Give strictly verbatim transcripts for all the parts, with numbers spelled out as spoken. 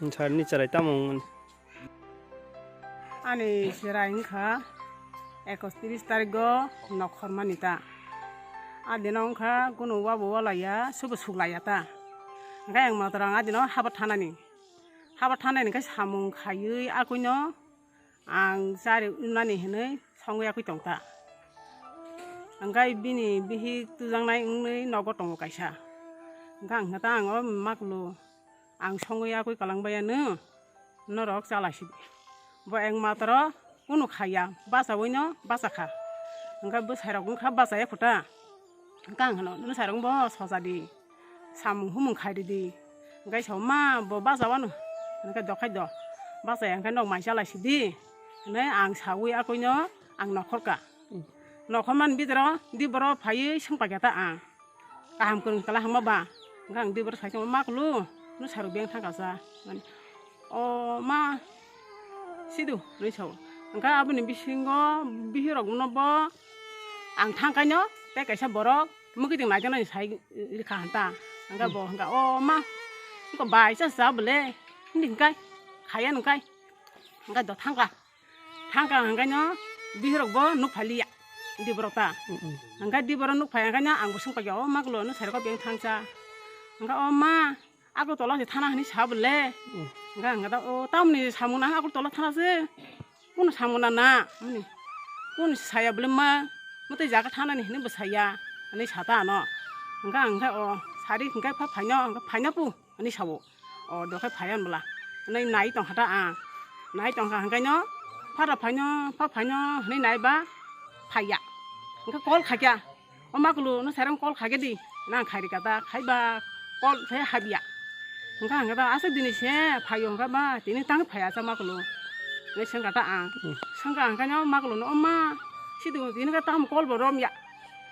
Sir ni chwrai tamo wngmani? Ani chwrai wngkha ekotris tarigo nokhormani ta. Adino wngkha kunu wabo walaiya, subo suklaiya ta. Hwnkhe ang matwrang adino haba thanani. Haba thanani hwnkhe samung khaiwi akoino ang chari wngnani hinwi songwi yakwi tong ta. Hwnkhe bini bihik tujaknai wngwi nogo tongo kaisa. Hwnkhe ang khe ta ang o maklu ang songwi yakwi kwlangbaiya nw norok chala sidi. Bo ek matro kunu khaiya, bachawino bachakha. Hwnkhe bwsairok wngkha bachaya khuta. Hwnkhe ang hwno, "Nwsarok bo soja di, samung humung khai ridi." Hwnkhe sao, "Ma, bo bacha wano." Hwnkhe dokhai do, "Bachaya hwnkhe nok mai chalai sidi," hwnwi ang saui akoino ang nokhorka. Nokhormani bidoro di borok phaiwi swngpaikha ta ang, kaham kwrwng kwlai hama ba. Hwnkhe ang di borok sai tongma, "Maklu, nwsarok beng thangkha cha." Hwnmani, "O ma, sidu," hwnwi sao. Hwnkhe aboni bisingo bihirokno bo ang thangkaino tei kaisa borok mwkhitwng naijaknani sai rikha hanta. Hwnkhe bo hwnkha, "O ma, wngkha bai cha cha bole," hwnwi hwnkhe khaiya hwnkhe. Hwnkhe do thangkha. Thangkha hwnkhe no bihirok bo nuk phaliya. Di borok ta. Hwnkhe di borok nuk phai hwnkhe no ang bo swngpaikha, "O maklo nwsarok beng thangcha." Hwnkhe, "O ma, ako tola se thana," hwnwi sa bole. Hwnkhe hwnkhe ta, "O tamni samung nang ako tola thana se?" Kunu samung na na, hwnwi. Kunu saya bole ma, mwtai jaga thanani hwnwi bo saya, hwnwi sa ta ano. Hwnkhe ang khe o sari hwnkhe pha phaino, hwnkhe phaina pu, hwnwi sao. O dokhai phaiya hwnbwla. Hwnwi nai tongkha ta ang. Nai tongkha hwnkhe no, phara phaino, pha phaino, hwnwi nai ba phaiya. Hwnkhe call khaikha. O maklu, nwsarok call khaikhe di. Nang khairika ta, khaiba call khe habya. Hwnkha hwnkha ta, aswk dini se phaio hwnkha ba, tini tang phaiya cha maklu. Hwnwi swngkha ta ang. Swngkha hwnkha no maklu no, "O ma, sidu tini khe tamo call bo romya."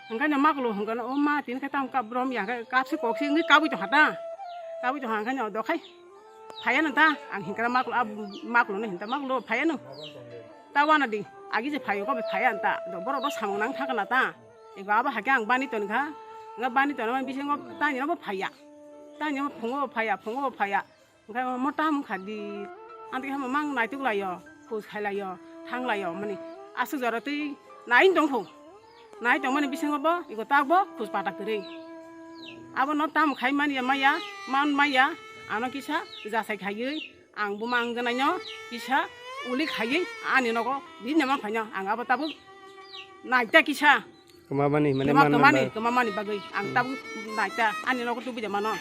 Hwnkha no maklu hwnkha no, "O ma, tini khe tamo kap romya," hwnkha kapsi koksi wngwi kabwi tongkha ta. Kabwi tongkha hwnkha no, "Dokhai phaiya no ta?" Ang hinkha maklu, ab-, maklu no hinta, "Maklu phaiya no? Ta wana di, agi je phaio, kobe phaiya ta, do borok rok samung nang thangkha na ta." Ego abo hakhe ang bani toni kha, hwnkhe bani toni mani bisingo tani no bo phaiya, tani no phungo bo phaiya, phungo bo phaiya, hwnkhe mo tam wngkha di, ang twi hamo mang naituk laio, khus khai laio, thang laio, mani aswk jora twi nai tong kho, nai tong mani bisingo bo ego tak bo khus pata kwrwi, abo no tam khai manya maya, man maya, ano kisa jasai khaiwi. Ang buma wngjaknaino kisa uli khaiwi ani nogo bini ma phaino ang abo tabuk naita kisa. Kwmamani, mane kwma-, manna kwmani, ba? Kwmamani bagwi ang Hmm. Tabuk naita ani nogo tubui de mano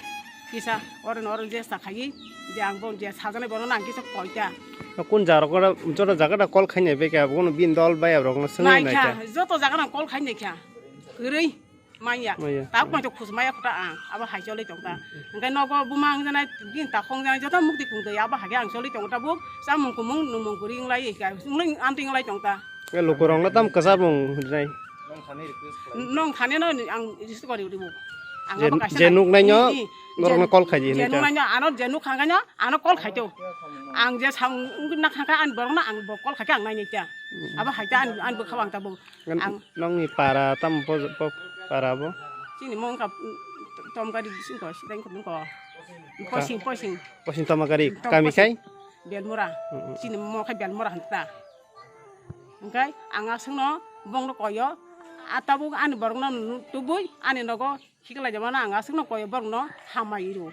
kisa oro no oro jesta khaiwi je ang bo je sajaknai bono ang kisa koita. Kun jaga oro joto jaga da call khainai beke abo no bini dol bai aborok no swngwi naita. Naikha, joto jaga no call khainai kha. Kwrwi. Manya. Manya. Tabuk mai to khus maya khuta ang. Abo hai choli tong ta. Hwnkhe nogo buma wngjanai, bini takhok wngjanai, joto mukti kung twi abo hai ang choli tong ta. Buk chamung kumung, nungmung kwrwi wng lai ka. Wng amtwi wng lai tong ta. E lukurok no tam kwchar mung rinai. Nong thani no ang request kori uri bo. Ang je, abo kaisa je nai. Nuk nai no, i, i, norok je, no call khai di je nai nuk ta. Nai no, ano je nuk khang no, ano call khai to. Ang je samung wng na khang kha, ang borok no ang bo call khai khe ang nai nai ta. Hmm. Abo hai ta ang, ang bo kha ang ta bo. Ang nongni para tam po, po para bo? Chini mo wngkha, mm, Tomkari bising ko, sidang ko, ko. Posing, posing. Posing Tomkari, kami kai? Belmora. Mm, mm. Chini mo khai Belmora hanta. Hwnkhe ang aswkno bongno koyo, a tabuk ani borokno tubui ani nogo hiklai jamano ang aswkno koyo borokno hamai rw.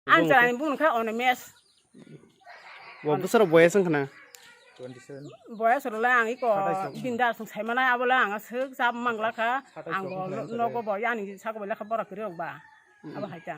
Ang chwraini bumung khe Onomesh. Bo bwswk boyes wngkha na? Twenty seven. Boyes rwlai ang iko bindar song saimanai, abole ang swk chap mangla kha. Ang bo nogo bo ani saka bo lekha pora kwrwi rok ba. Abo hai ta.